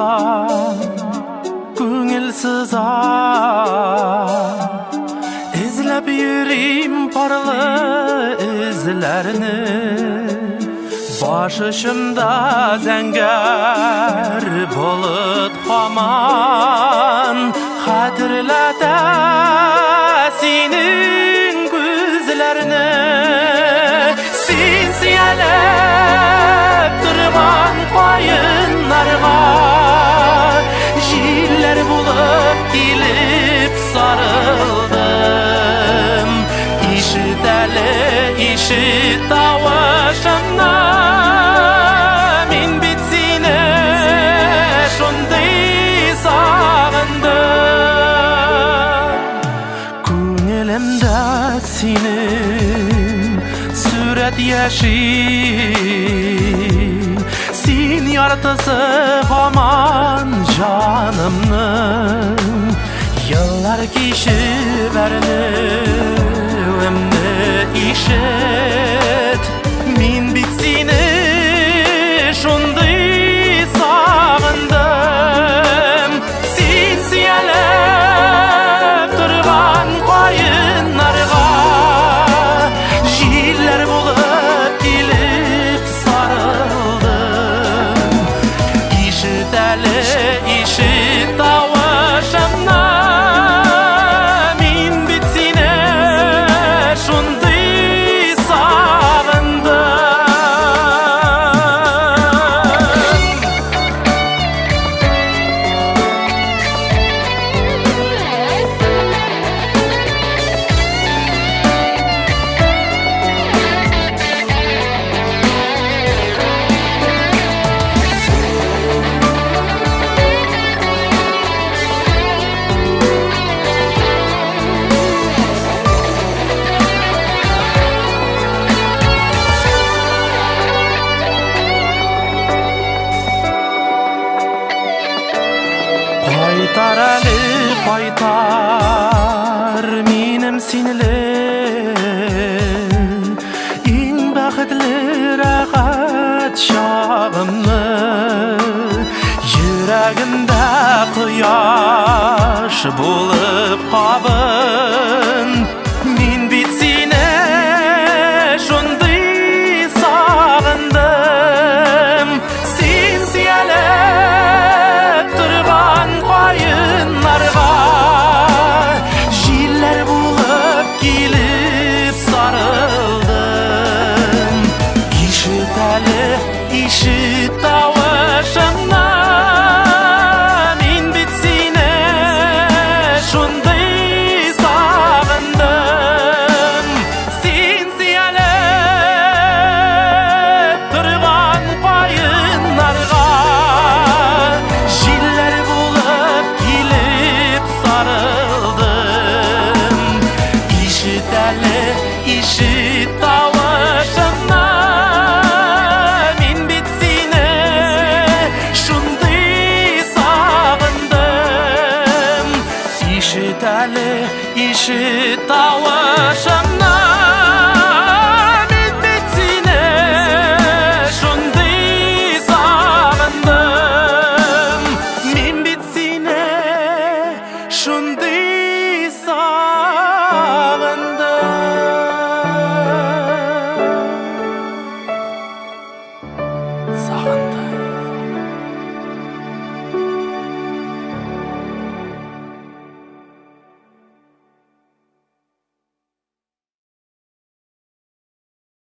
сыза, күңел сыза. Эзләп йөрим парлы эзләрне. Баш очымда зәңгәр болыт һаман хәтерләтә синең күзләрне. Син сөялеп торган каеннарга җилләр булып килеп сарылдым. Ишет әле, ишет тавышымны, мин бит сине шундый сагындым. Күңелемдә синең сурәт яши. Син яртысы һаман җанымның. Еллар кичеп әрнүемне ишет. Мин бит сине шундый сагындым. Син сөялеп торган каеннарга җилләр булып килеп сарылдым. Ишет әле, ишет тавышымны, мин бит сине шундый сагындым. Кайтар әле, кайтар минем синле Иң бәхетле рәхәт чагымны. Йөрәгемдә кояш булып кабын. Мин бит сине шундый сагындым. Син сөялеп торган каеннарга җилләр булып килеп сарылдым. Ишет әле, ишет тавышымны, мин бит сине шундый сагындым. Син сөялеп торган каеннарга җилләр булып килеп сарылдым. Ишет әле, ишет тавышымны, мин бит сине шундый сагындым. Ишет әле, ишет тавышымны.